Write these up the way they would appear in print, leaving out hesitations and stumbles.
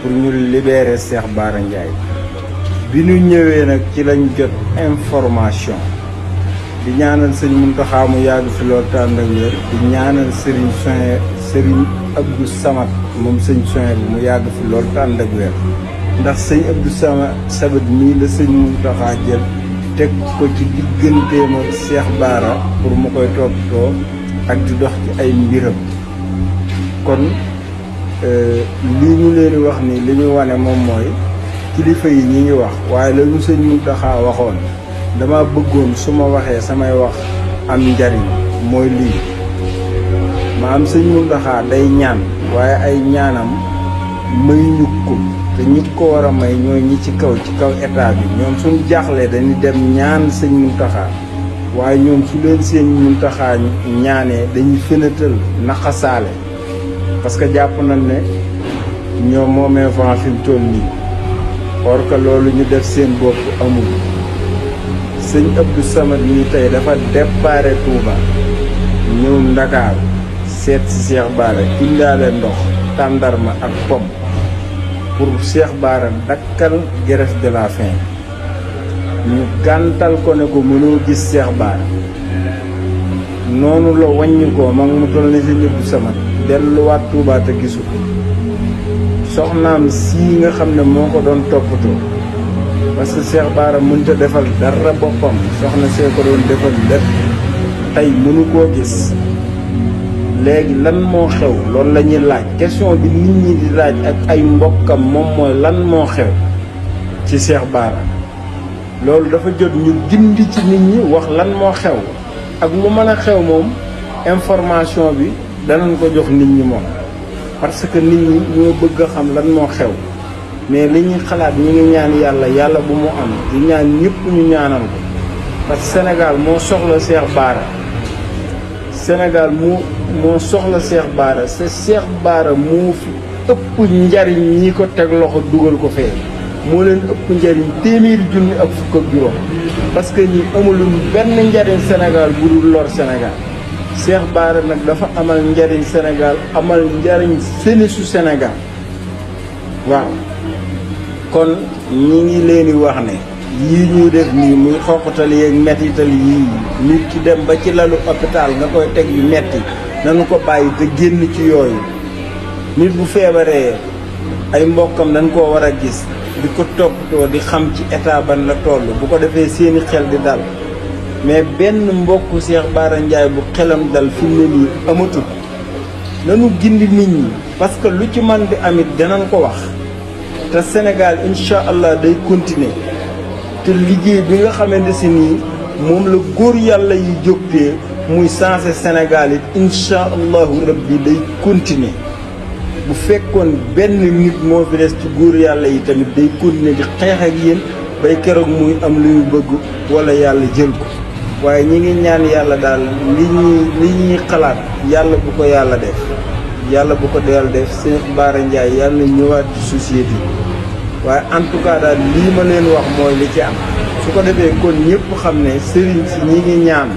pour ñu libérer Cheikh Bara Ndiaye bi ñu ñëwee nag ci lañ jot information di ñaanal sëñ Mountakha mu yàgg fi loolu tànd ak wér di ñaanal Serigne Abdou Samad moom sëñ Soin bi mu yàgg fi loolu tànd ak wér ndax sëñ Abdou Samad mii la sëñ Mountakha jël teg ko ci digganteem ak Cheikh Bara pour mu koy toppatoo ak di dox ci ay mbiram kon lii ñu leen di wax ni li ñu wane moom mooy kilifa yi ñi ngi wax waaye la ñu sëñ Mountakha waxoon dama bëggoon su ma waxee samay wax am njariñ mooy lii maam sëñ Mountakha day ñaan waaye ay ñaanam may ñu ko te ñi ko war a may ñooy ñi ci kaw état bi ñoom suñ jaaxlee dañuy dem ñaan sëñ Mountakha waaye ñoom su leen seen Mountakha ñaanee dañuy fënatal naxasaale parce que jàpp nañ ne ñoom moomee vent fi mu toll nii or que loolu ñu def seen bopp amul sëñ Abdou Samad nii tey dafa déparé Touba ñëw Ndakaaru seet si Cheikh Bara indaale ndox tàndarma ak pom pour Cheikh Bara dakkal grève de la faim ñu gàntal ko ne ko mënoo gis Cheikh Bara noonu la wàññi ko mag mu toll ni sëñ Abdou Samad delluwaat Touba te gisu ko soxnaam sii nga xam ne moo ko doon toppatoo parce que Cheikh Bara mënta defal dara boppam soxna see ko doon defal lépp tey mënu koo gis léegi lan moo xew loolu la ñuy laaj question bi nit ñi di laaj ak ay mbokkam moom mooy lan moo xew ci Cheikh Bara loolu dafa jot ñu gindi ci nit ñi wax lan moo xew ak lu mën a xew moom information bi danañ ko jox nit ñi moom parce que nit ñi ñoo bëgg a xam lan moo xew mais li ñuy xalaat ñi ngi ñaan yàlla bu mu am di ñaan ñëpp ñu ñaanal ko parce que Sénégal moo soxla Cheikh Bara Sénégal moo soxla Cheikh Bara c'est Cheikh Bara moo fi ëpp njariñ ñi ko teg loxo dugal ko fee moo leen ëpp njariñ téeméeri junni ak fukk ak juróom parce que ñi amuluñ benn njariñ Sénégal bu dul lor Sénégal Cheikh Bara nag dafa amal njariñ Sénégal amal njariñ senesu Sénégal waaw kon ñi ngi leen di wax ne yii ñuy def nii muy xoqatal yeeg mettital yii nit ki dem ba ci lalu hôpital nga koy teg yu metti nanu ko bàyyi te génn ci yooyu nit bu feebaree ay mbokkam dañ koo war a gis di ko toppatoo di xam ci état ban la toll bu ko defee seeni xel di dal mais benn mbokku Cheikh Bara Ndiaye bu xelam dal fi mu ne nii amatul nanu gindi nit ñi parce que lu ci man di amit danañ ko wax te Sénégal incha allah day continuer te liggéey bi nga xamante si nii moom la góor yàlla yi jógtee muy sensé Sénégal it incha allahu rabbi day continuer bu fekkoon benn nit moo fi des ci góor yàlla yi tamit day continuer di xeex ak yéen bay keroog muy am lu ñu bëgg wala yàlla jël ko waaye ñi ngi ñaan yàlla daal li ñuy xalaat yàlla bu ko yàlla def yàlla bu ko yàlla def Cheikh Bara Ndiaye yàlla na ñëwaat ci société waaye en tout cas daal lii ma leen wax mooy li ci am su ko defee kon ñëpp xam ne sëriñ si ñi ngi ñaan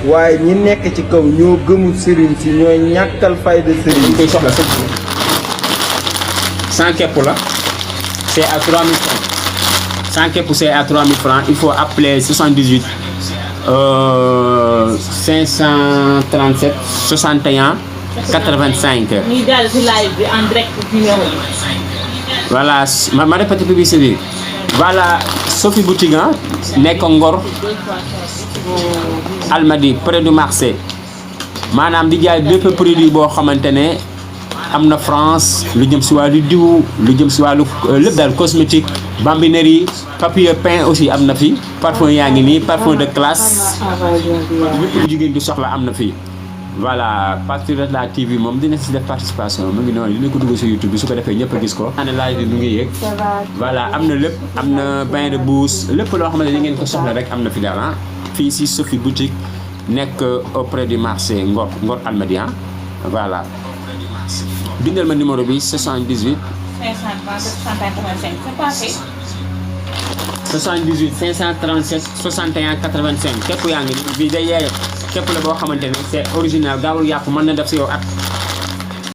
waaye ñi nekk ci kaw ñoo gëmul sëriñ si ñooy ñàkkal fayda sëriñ dañ koy soxla sëñ sans képp la c'est à 3000 francs sans képp c'est à 3000 francs il faut appeler 78 537 61 85. ñuy jàll ci live bi en direct numéro bi. voilà ma répété publicité bi voilà Sophie Boutique nekk Ngor Almadi près du marché maanaam di jaay bépp produit boo xamante ne am na France lu jëm si wàllu diw lu jëm si wàllu lépp daal cosmétique bambinerie papier peint aussi am na fi parfum yaa ngi nii parfum de classe lépp lu jigéen di soxla am na fi. voilà Patriote la TV moom dina si def participation mu ngi noonu dina ko dugg si YouTube bi su ko defee ñëpp a gis ko. ana laaj bi mu ngi yëg. voilà am na lépp am na bain de bouche lépp loo xamante ni ngeen ko soxla rek am na fi daal fii si Sophie Boutique nekk auprès du marché Ngor Almadies voilà. bindal ma numéro bi 78. 78 537 61 85 képp yaa ngi bi day yeeye képp la boo xamante ne c'est original gaawul yàqu mën na def si yow at